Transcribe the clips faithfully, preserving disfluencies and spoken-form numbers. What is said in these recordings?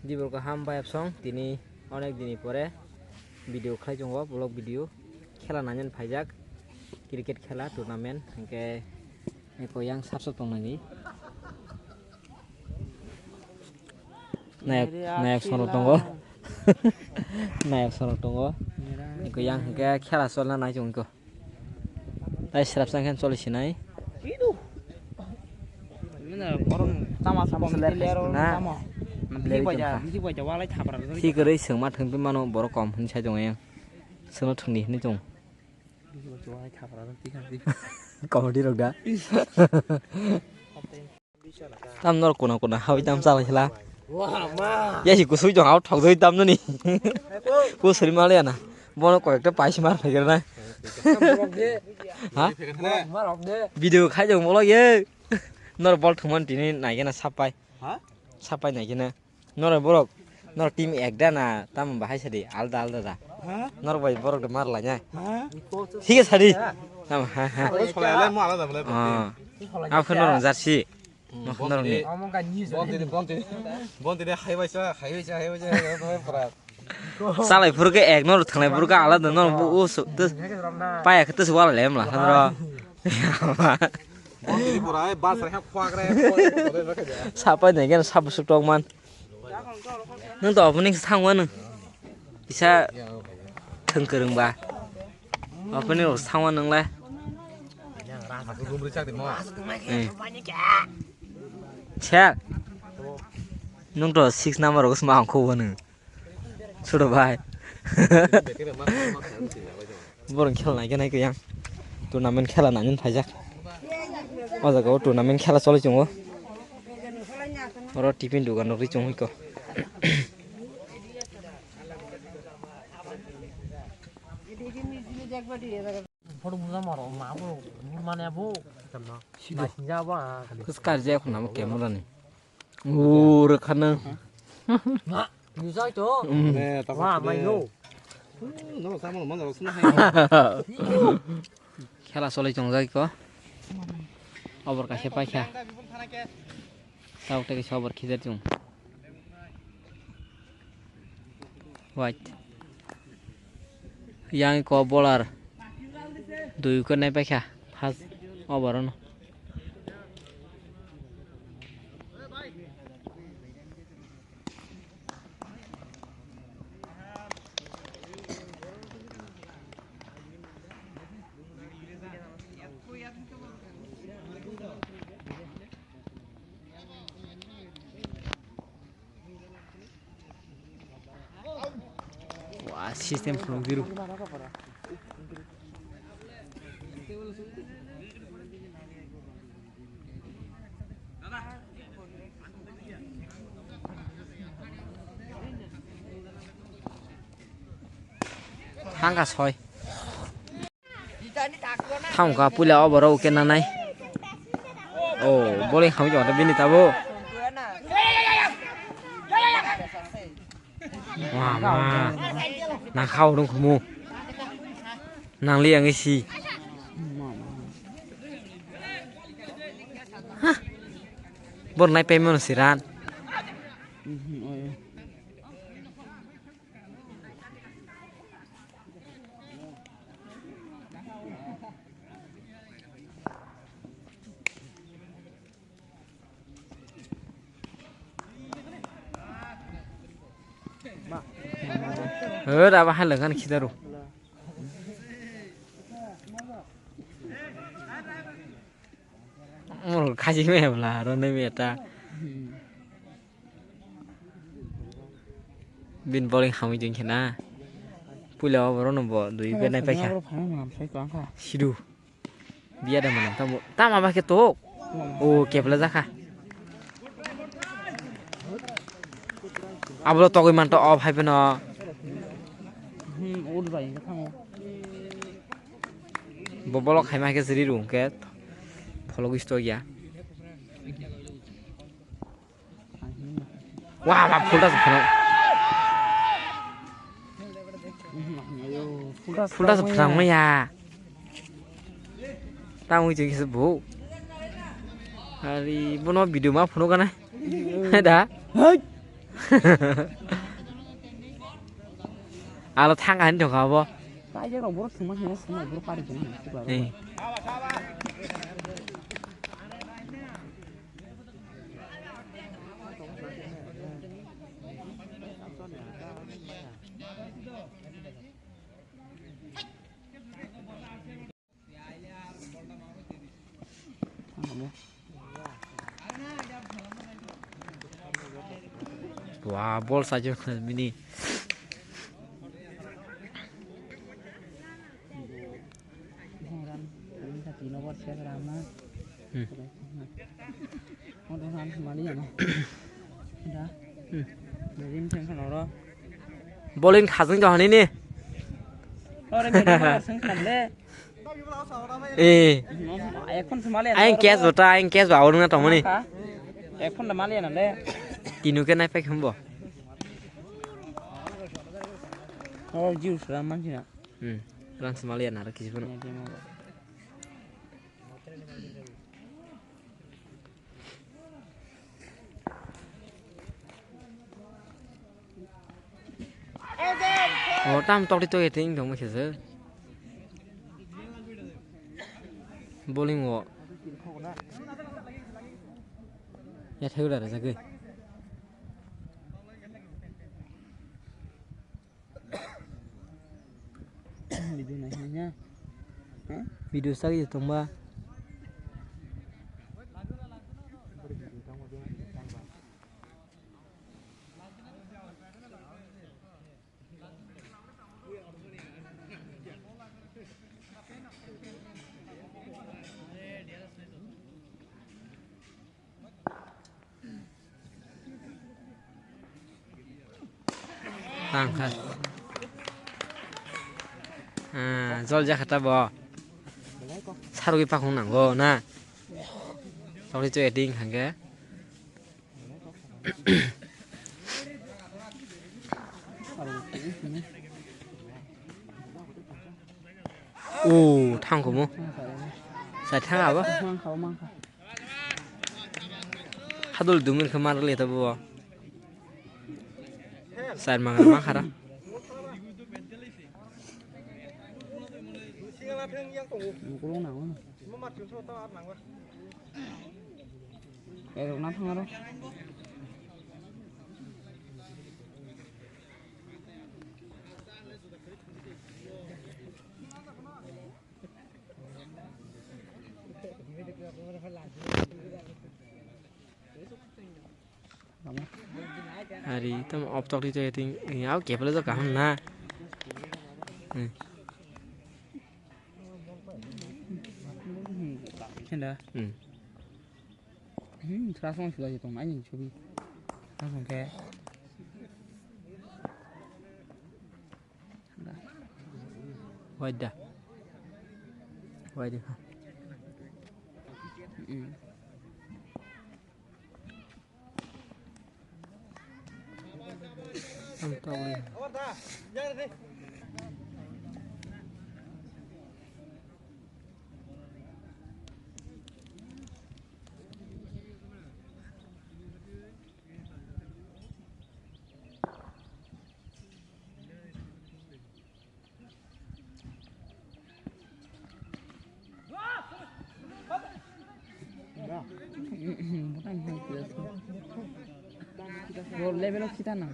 Dibor kaham bayapsong, tini onek dini pore video khlai chungo, vlog video. Khela nainani phaijak, cricket khela tournament, hingke eko yang sap sap tongnani. Nayak, nayak sonok tongo. Nayak sonok tongo. Eko yang hingke khela cholna nai chungo. Tai srapsa khe choli sinai. Tama, tama, tama. Hi kwrwi swngma thwngpi mano borok kom hwnwi sai tongo yang. Swngno thwngdi hwnwi tongo. Comedy rok da. Tam norok kuna kuna hawi tam chala hila. Yasi kusui jong hao thok doi tam nani. Kusuri mali ana. Bono koi ekta paisi mar phai na. Ha? Video khai jong bolo ye. Nor bol thuman tini naigena sapai. Ha? Sapai naigena. Nor borok. Nor team ekda na tam bahai sadi alda alda da. Ha? Nor bai borok de mar lanya. Ha? Thik ase sadi. Tam ha ha. Oi, solai le mo alada bole. Ah. Apa nor jarsi. Nokhnarokni. Bonti de, bonti de, bonti de, hai baisa, hai baisa, hai baisa, hai baisa, hai baisa, pura. Salai phuru khe ek nor thanglai phuru khe alada nor bu u su, tu, paya khe tu su wala lem la, hanro. Bonti de pura, hai bas re, hai khwak re, khwak re, khwak re. Sapai nai gen sab su tok man. Nung to opening thang wa nung. Kisa thwng kwrwng ba. Opening rok thang wa nung le. Eh. Sir. Nung to six number rok sma hong kho wa nung. Sudo bai. Borok khela nai khe nai khe yang. Tournament khela nai nung phaijak. O jaga o tournament khela choli chungo. Oro tiffin dukan rok ri chungo iko. Photo mujang maro ma bo mane bo. Sida. Nai sinja ba. Kus kar je khuna mo camera ni. Ur khana. Yusai to. Mm. Ne, ta. Wa, mai yo. Hmm, no, samo, mano, sna hai. Khela solai chongjak ko. Obor kaisa paikha. Tabuk tei kaisa obor khijar chung. White. Yang ko bowler. Dui ko nai paikha. First over no. Wah, system from zero. Thangka soi. Thangka puila o borok uke nanai. Oh, bowling hamwi tongkha bini tabuk. Wah, ma. Nang kha urung khumu. Nang li ang isi. Hah. Bor nai payment si ran. Hör aba hai lagan khidaru. Moro khaji me bla ro ne me ta. Bin bowling hamwi jeng khena. Puila o borok no bo dui wicket nai paikha. Sidu. Biya da manam tamo. Tama ba khe tok. O kepla jakha. Ablo togwi man to off hai phano. Bo bolok hai ma khe siri rung khe. Phologwi sto ya. Wah, ma phulta se phano. Phulta se phano ya. Tamo je kisa bo. Ari bono video ma phano kana. Da. Alo thang ani thong abo. Kaijak rok borok thwngma hino thwngma borok pari tongma hino. Eh. Wah, bol saja mini. Hmm. Bowling khajang jahani ni. Eh. Ayang catch bota, ayang catch ba awrung na tongmani. Tinu ke nai paik humbo. Oh, juice ram man sina. Hmm. Rang semali ya nara kisi pun. Oh, tam tok di tok ya ting dong mo khese. Bowling wo. Ya thai udah rezeki. Video nai hwnwi na? Video sagwi tongba. Tang kha. Ah, jol jakha ta bo. Sarwi pakhung nango na. Tokri chweding hangke. O, thang komo. Sai thang abo. Mankha, mankha. Hadol dumir khe mar le ta bo. Sai mang mang khara. Mukulung nango. Erok na thang aro. Hari tam op tok di ting au kepala jo kaham na. Hmm. Kenda. Hmm. Hmm, sasong sila je tong ai ni chubi. Sasong ke. Waida. Waida. Hmm. Ang tawli. Bol level o kita na.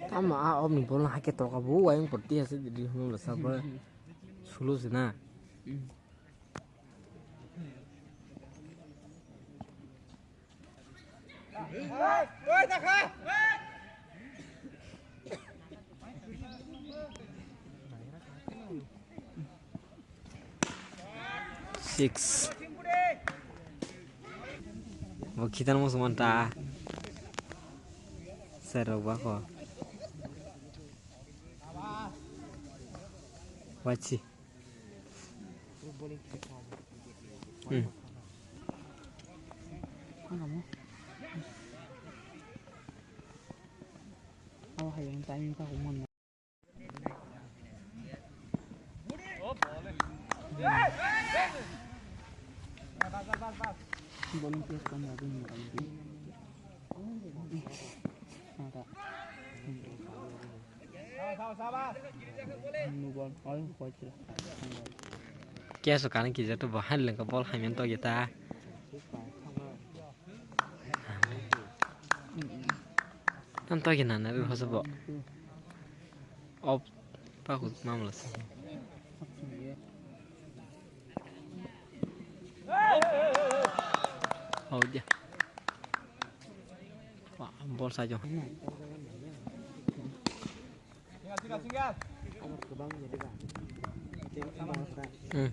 Tamo a omni bol hake toka bo wayang porti ase didi hono lasa ba sulu sina. Six. Bo khitan mo suman ta. Sir rok ba ko. Wachi. Hmm. Ano mo? Aw, hayung timing pa ko mon. Keso kani kisa tu bahai lengka bol hai men to gita. Tam to gina na ru hoso bo. Op pa ku mamla. Oh dia. Wah, bol sajo. Hmm. Hmm.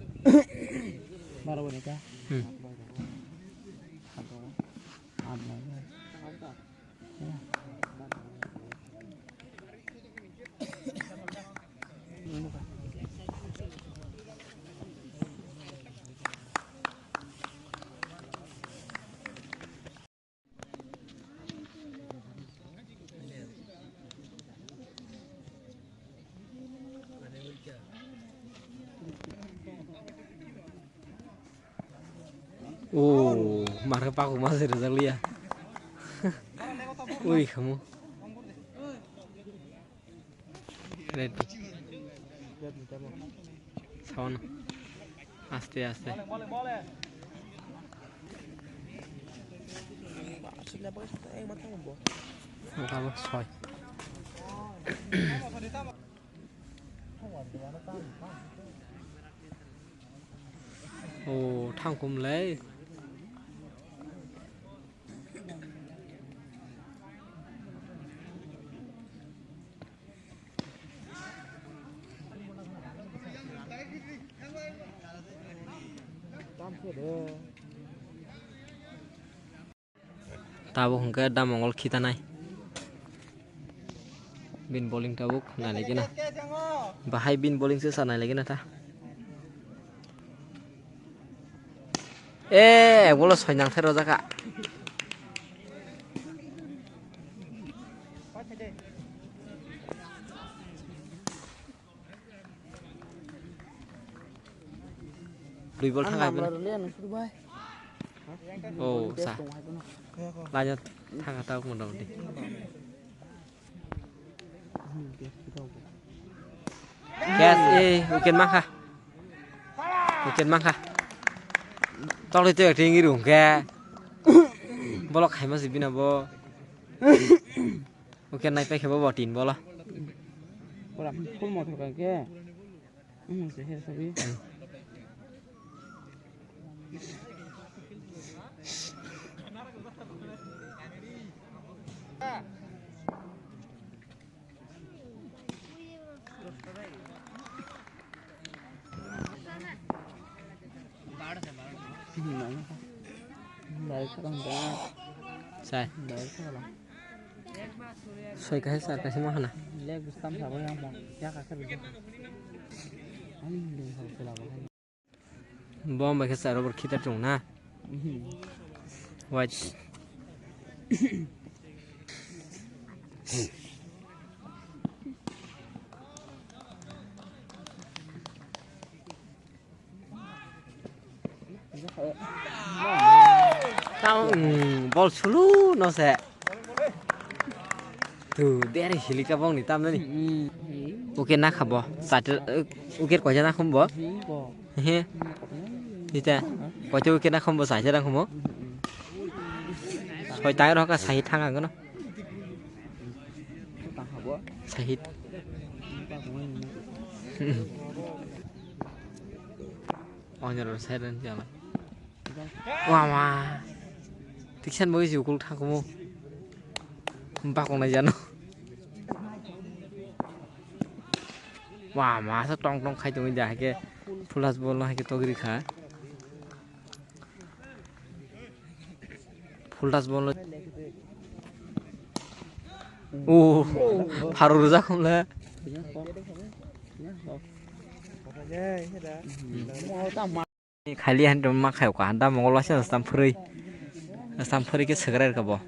Oh, marka paku masih rezak liya. Ui, kamu. Ready. Sawan. Aste, aste. Mokalo soi. Oh, thangkum lei. Tabuk hwnkhe da Mongol khitanai. Bini bowling tabuk nailaikhe na. Bahai bini bowling se sa nailaikhe na ta. Eh, bolo soinang thero jaka. Dui bol thang hai bini. Oh, sa. Lainat thang ha ta motamoti. Yes, eh, wicket mankha. Wicket mankha. Tokli tu acting iru hwnkhe. Bolok khaima si bina bo. Wicket nai paikhe bo bo tin bolo. Pura full motor ka ke. Hmm, se her sabi. Sai. Soi kaisa, sar kaisa ma hana. Bom bai khe charo bor khitar chwng na. White. Tao, mm, bol sulu no se. Tu, dere hilika bong ni tam nani. Oke na khabo. Sate, oke koja na khumbo. He. Ita. Koja oke na khumbo, sate na khumbo. Soi tai ro ka sai thang ang no. Sahid. Onyor sairen jala. Wah, wah. Tiksan boi si ukul thakumu. Bakong na jano. Wah, ma sa tong tong khai tong ja ke. Phulas bol no hai ke togri kha. Full touch ball. Oh, pharo rwjak khum le. Khali han ma khai ka handa mongol wasa stam phwrwi. Stam phwrwi khe swkrai rwkha bo.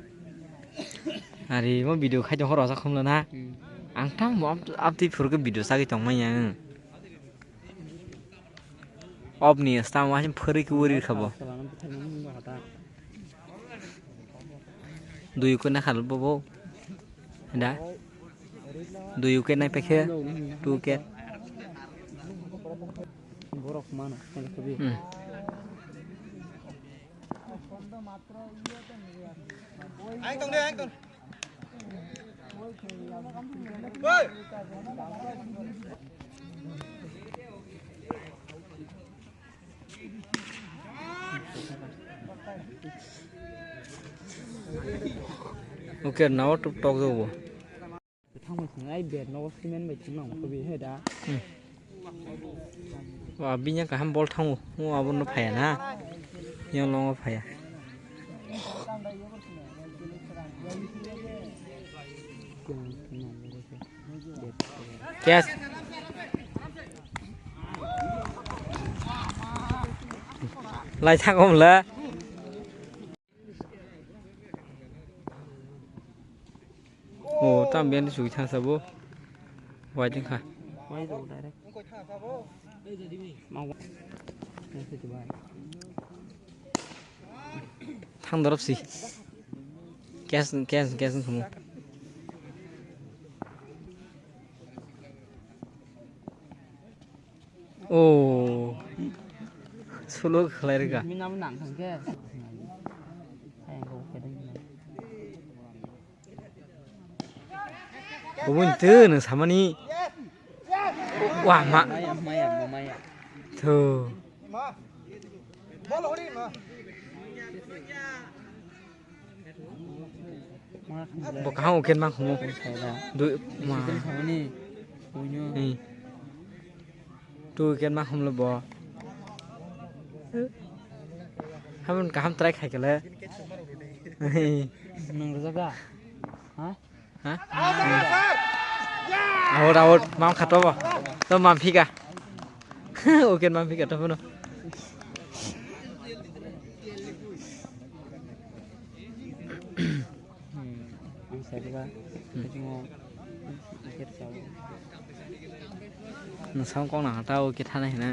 Ari mo video khai tong khoro sa khum le na. Ang tang mo abtwi phuru khe video sagwi tong manya. Obni sta ma phari ki uri khabo. Dui ko na khal bobo. Da. Dui ko na pekhe. Tu ke. Borok mano. Hmm. Okay, now to talk the. Thangma swngnai, ai bat nogo cement bai thang nang khe bi hai da. Hmm. Wa, bini kaham bol thango. O, abono phaya na. Yang longo phaya. Catch. Lai thang om la. O, tam biyan sui thang sabo. Wai ding kha. Wai do direct. Ma wa. Thang dorop si. Kes, kes, kes khamu. O, solo khlai rwkha. Mina nang thang khe. Hayang khe. Kubun tu nang samani. Wah, ma. Maya, maya, maya. Thu. Bo kaham wicket ma khumu. Du ma. Ni. Tu wicket ma khumlo bo. Hamon kaham try khai kale. Nang rajak da? Ha? Ha? Out, out, mam khato bo. To mam phika. Wicket mam phika to bono. Hmm, ang sai ba. Hmm. Wicket sao. Nwsang kok nang ta wicket thana hina.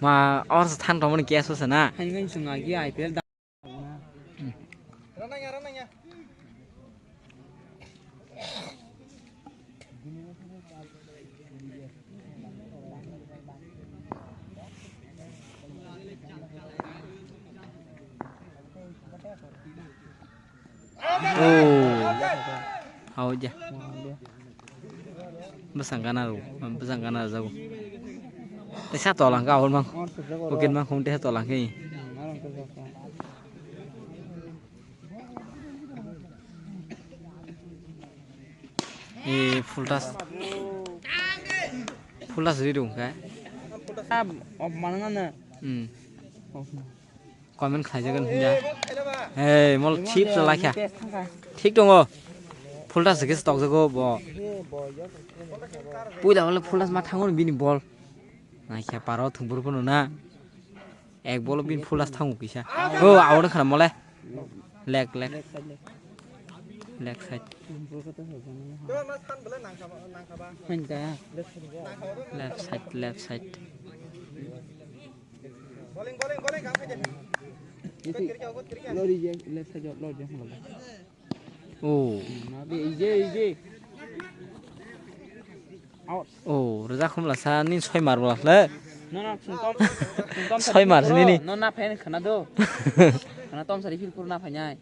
Ma or sa than tongmani keso sana. Hai ngai sung agi I P L da. Oh. Hau ja. Bwsang gana rw, bwsang gana rwjago. Tei sa tola hwnkhe ahor mang. Wicket mang khum tei sa tola hwnkhe. E, full touch. Full touch ri rw hwnkhe. Ab, ob manang na. Hmm. Comment khlaijagan hwnja. Hey, mol chip la laikha. Thik tongo. Full touch se tokjago bo. Puila wala full touch ma thango bini bol. Naikha paro thwngphuru phano na. Ek bol bini full touch thango kisa. O, awon khana mole. Leg, leg. Leg side. Left side, left side. Lori je, left side lori je. Oh. Ije, ije. Out. Oh, rwjak khumla sa ni soi mar bwla le. No, no, sungtom. Soi mar sini ni. No, na phen khana do. Khana tom sari fil pur na phanyai.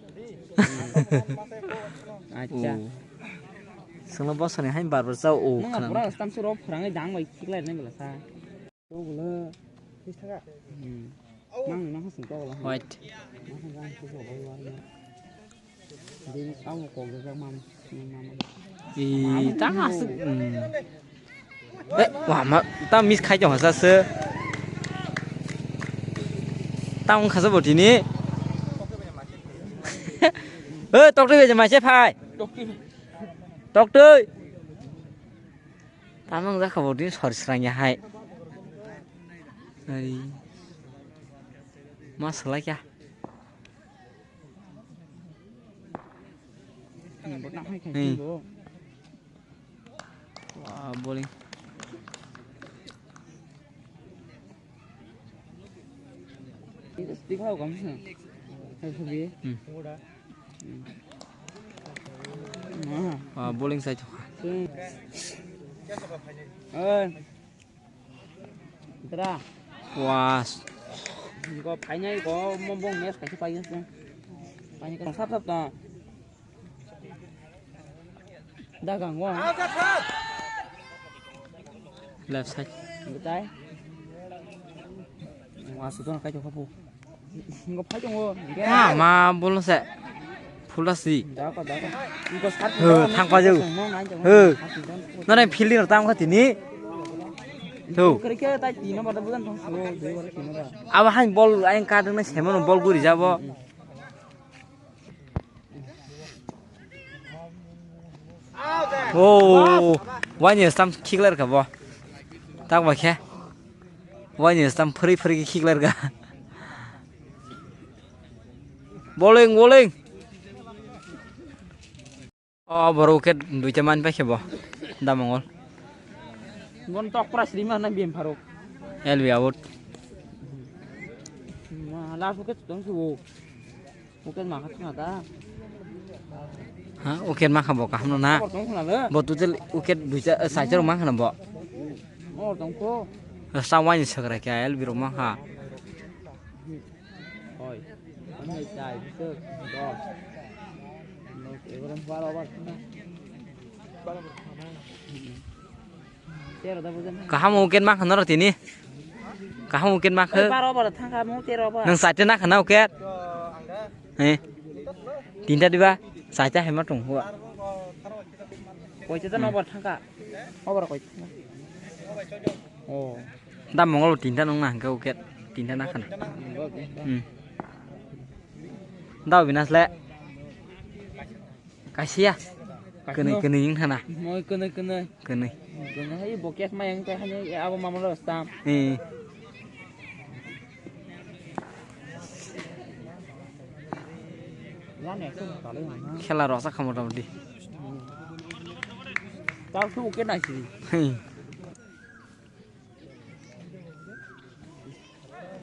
Acha. Oh. Sungla bosani hai bar bar sa o khana. Pura stam suro phrang dang bai khiklai nai bwla sa. Tokla, tris taka. Hmm. Mang ni mang hasing tokla. White. Mang hasing tokla, white. Dini kamu kok jajak mam, mam. I, tang asuk. Hmm. Eh, wah, ma, ta miss khai jong hasa se. Tang khasa botini. Eh, tok twi beje mai se phai. Tok twi. Tamo wngjakha bo din sori srangya hai. Ai. Ma swlai kha. Hmm. Wah, bowling. Speak hau kam sa. Hau sabi. Hmm. Hmm. Ah, bowling side. Hmm. Oi. Dra. Was. Ko phainai ko mo bong mes kaisa paiyas. Painai ko sap sap ta. Dagang wa. Left side. Betai. Wa su ton kai ko pu. Ngo phai tongo. Ma, ma bol se. Phulasi. Dako, dako. Ngo sat. He, thang pa jau. He. Nore fielding tam kha tini. Thu. Kare khe tai tino bada budan thang su. Dui bada tino bada. Abo hain bol ain ka dengna semano bol guri jabo. Oh, wani stam khiklar ka bo. Tak ba khe. Wani stam phri phri khiklar ka. Bowling, bowling. Oh, borok khe duita man paikhe bo. Damongol. Bon tok pras lima na bim pharok. L B out. Ma, last wicket tong su. Wicket ma khat na ta. Ha, wicket ma kha bo kaham no na. Tong khna le. Bo total wicket duita, eh, saita rok ma khna bo. Oh, tong ko. Sa wani sakra kya L B rok ma kha. Oi. Ani chai, bisuk, dos. Nok, ebaran baro over na. Tero da bujan. Kaham wicket ma khana rok tini. Kaham wicket ma khe. Oi, baro over thangka mo tero over. Nang saite na khana wicket. Eh. Tinta diba? Saite hai ma tong hua. Koita ta over thangka. Over koita. Oh. Da mongol tinta nung na hingke uket tinta na khana. Hmm. Da binas le. Kasia. Kene kene ing khana. Moi kene kene. Kene. Kene hai bokes ma yang teh hai abo mamalo stam. Eh. Khela rok sakha mota moti. Tao su uket na si. Hmm.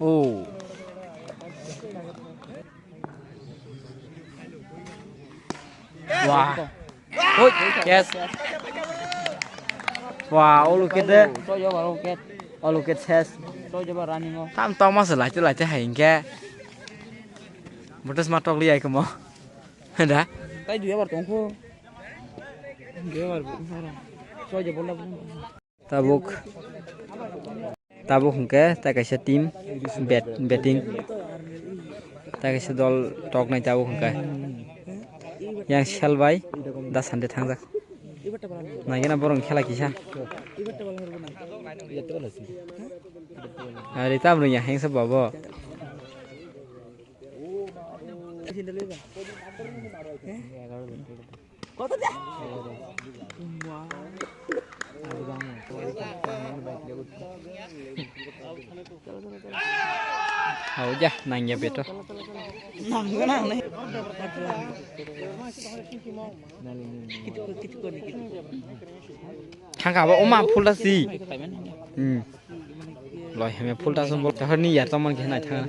Oh. Wah. Oi, yes. Wah, olu kete. Olu kete ses. Tam toma se laite laite hai hingke. Botes ma tokli ai komo. Da. Tai dui over tongkho. Dui over. Soja bola. Tabuk, tabuk hingke tai kaisa team bat-, batting, tai kaisa dol toknai tabuk hingke. Yang sel bai da sande thangjak. Naigena borok khela kisa. Ari tabuk ya hengsa babo. Hau ja, nangya beto. Nangya nang ne. Thangka ba oma phulda si. Hmm. Loi heme phulda sum bol tahar ni yar taman khe nai thang.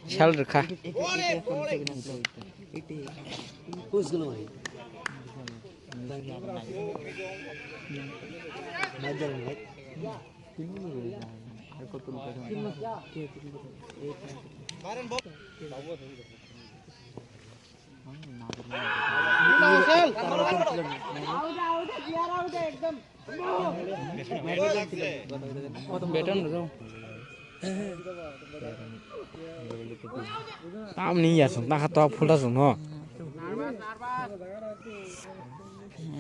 Sal rkha. Beton bro. Tamni ya sung ta khato phulda sung no.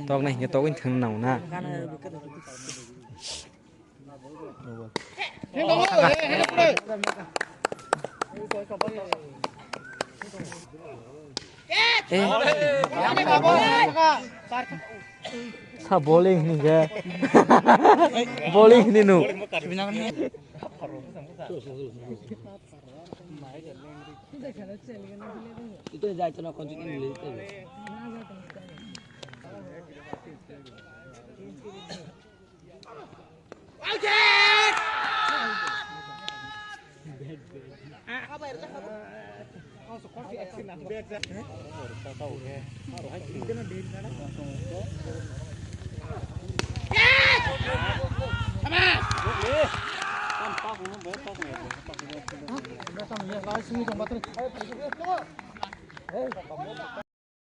Tok nai hingke tok wng thang nang na. Eh. Sa bowling hini ke. Bowling hini nu. Itu jai chana konjit ini.